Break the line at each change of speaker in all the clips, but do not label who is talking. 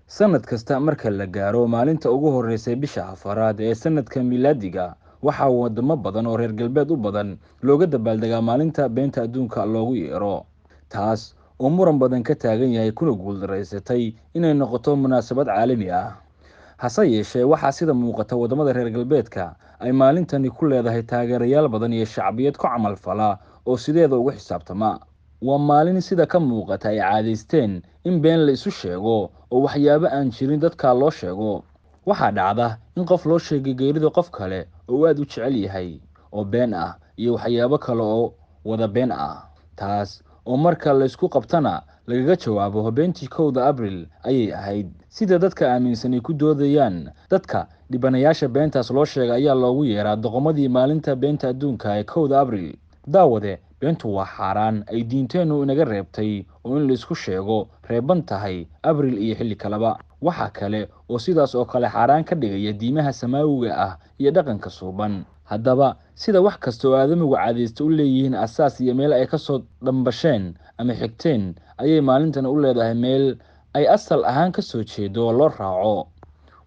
Sanad kasta marka la gaaro maalinta ugu horreysay bisha afaraad ee sanadka miilaadiga, waxaa wadamo badan oo reer galbeed u badan looga dabaaldegaa maalinta beenta adduunka loogu yeero, taas oo muran badan ka taagan yahay kuna guuldaraysatay inay noqoto munaasabad caalami ah. Hase yeeshee, waxaa sida muuqata wadamada reer galbeedka ay maalintani ku leedahay taageerayaal badan iyo shacbiyad ku camal fala oo sideeda ugu xisaabtama. Waa maalin sida ka muuqata ay caadaysteen in been la isu sheego oo waxyaabo aan jirin dadka loo sheego. Waxaa dhacda in qof loo sheegay geerida qof kale oo uu aad u jecel yahay oo been ah, iyo waxyaabo kale oo wada been ah, taas oo marka laysku qabtana lagaga jawaabo beentii 1da Abril ayay ahayd. Sida dadka aaminsan ay ku doodayaan, dadka dhibanayaasha beentaas loo sheegay ayaa loogu yeeraa doqomadii maalinta beenta adduunka ee 1da Abril. Daawade, beentu waa xaaraan ay diinteennu inaga reebtay oo in laisku sheego reeban tahay Abril iyo xilli kaleba. Waxaa kale oo sidaas oo kale xaaraan ka dhigaya diimaha samaawiga ah iyo dhaqanka suuban. Haddaba, sida wax kasta oo aadamugu caadaysta u leeyihiin asaas iyo meel ay kasoo dhambasheen ama xigteen, ayay maalintan u leedahay meel ay asal ahaan kasoo jeedo oo loo raaco,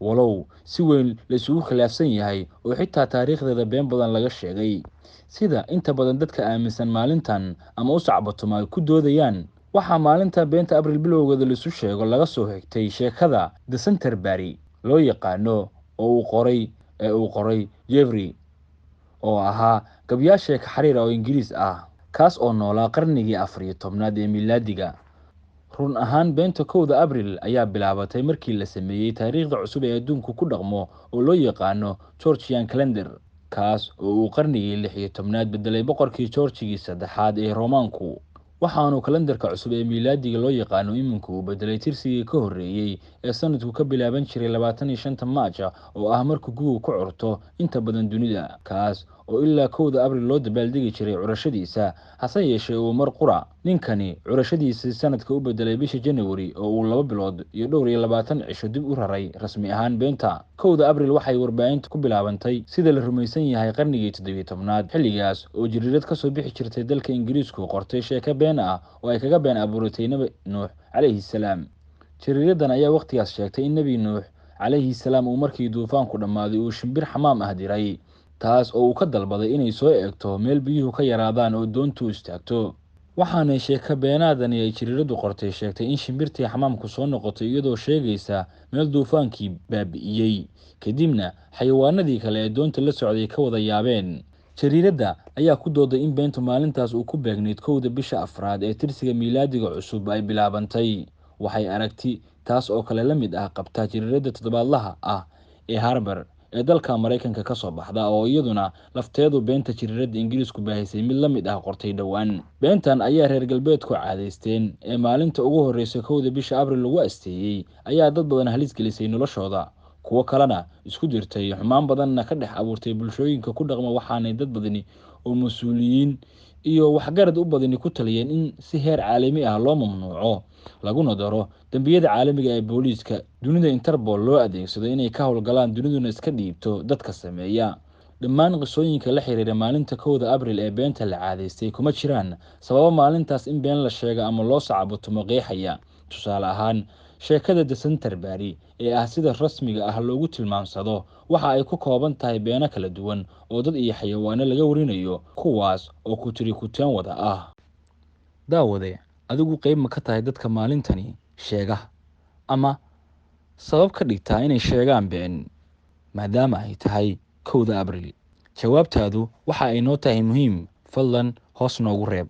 walow si weyn la isugu khilaafsan yahay oo xitaa taariikhdeeda been badan laga sheegay. Sida inta badan dadka aaminsan maalintan ama u sacbatuma ay ku doodayaan, waxaa maalinta beenta Abril bilowgeeda laisu sheego laga soo xigtay sheekada The Centerbury loo yaqaano oo uu qoray ee uu qoray Jeffrey, oo ahaa gabyaa sheeka xariir oo Ingiriis ah, kaas oo noolaa qarnigii 14aad ee miilaadiga. Run ahaan, beenta 1da Abril ayaa bilaabatay markii la sameeyey taariikhda cusub ee adduunku ku dhaqmo oo loo yaqaano Georgian Calendar, kaas oo uu qarnigii 16aad bedelay boqorkii Georgigii saddexaad ee Roomaanku. Waxaanu kalendarka cusub ee miilaadiga loo yaqaano iminku uu bedelay tirsigii ka horreeyey ee sanadku ka bilaaban jiray 25ta Maaja, oo ah markuu gugu ku curto inta badan dunida, kaas oo ilaa 1da Abril loo dabaaldegi jiray curashadiisa. Hase yeeshee, uu mar qura ninkani curashadiisii sanadka u bedelay bisha January oo uu 2 bilood iyo dhowr iyo 20 cisho dib u raray rasmi ahaan. Beenta 1da Abril waxay warbaahinta ku bilaabantay, sida la rumaysan yahay, qarnigii 17aad, xilligaas oo jariirad kasoo bixi jirtay dalka Ingiriisku qortay sheeko been ah oo ay kaga been abuuratay Nebi Nuux calayhi salaam. Jariiradan ayaa wakhtigaas sheegtay in Nebi Nuux calayhi salaam uu markii duufaanku dhammaaday uu shimbir xamaam ah diray, taas oo uu ka dalbaday inay soo eegto meel biyuhu ka yaraadaan oo doontu istaagto. Waxaanay sheeko beenaadani ay jariiradu qortay sheegtay in shimbirtii xamaamku soo noqotay iyadoo sheegaysa meel duufaankii baabi'iyey, kadibna xayawaanadii kale ee doonta la socday ka wada yaabeen. Jariiradda ayaa ku dooday in beentu maalintaas uu ku beegnayd 1da bisha afraad ee tirsiga miilaadiga cusub ay bilaabantay. Waxay aragti taas oo kale la mid ah qabtaa jariiradda toddobaadlaha ah ee Harber ee dalka Maraykanka ka soo baxda, oo iyaduna lafteedu beenta jariiradda Ingiriisku baahisay mid la mid ah qortay dhowaan. Beentan ayaa reer galbeedku caadaysteen ee maalinta ugu horreysa 1da bisha Abril lagu asteeyey ayaa dad badan halis gelisay noloshooda, kuwo kalena isku dirtay, xumaan badanna ka dhex abuurtay bulshooyinka ku dhaqma. Waxaanay dad badani oo mas-uuliyiin iyo waxgarad u badani ku taliyeen in si heer caalami ah loo mamnuuco, laguna daro dembiyada caalamiga ee booliiska dunida Interpol loo adeegsado inay ka howlgalaan, duniduna iska dhiibto dadka sameeya. Dhammaan qisooyinka la xiriira maalinta 1da Abril ee beenta la caadaystay kuma jiraan sababo maalintaas in been la sheego ama loo sacabatumo qeexaya. Tusaale ahaan, sheekada The Centerbury ee ah sida rasmiga ah loogu tilmaamsado waxa ay ku kooban tahay beeno kala duwan oo dad iyo xayawaano laga warinayo, kuwaas oo ku tiri kuteen wada ah. Daawade, adigu qeyb ma ka tahay dadka maalintani sheega ama sabab ka dhigtaa inay sheegaan been maadaama ay tahay 1da Abril? Jawaabtaadu waxa ay noo tahay muhiim. Fadlan hoos noogu reeb.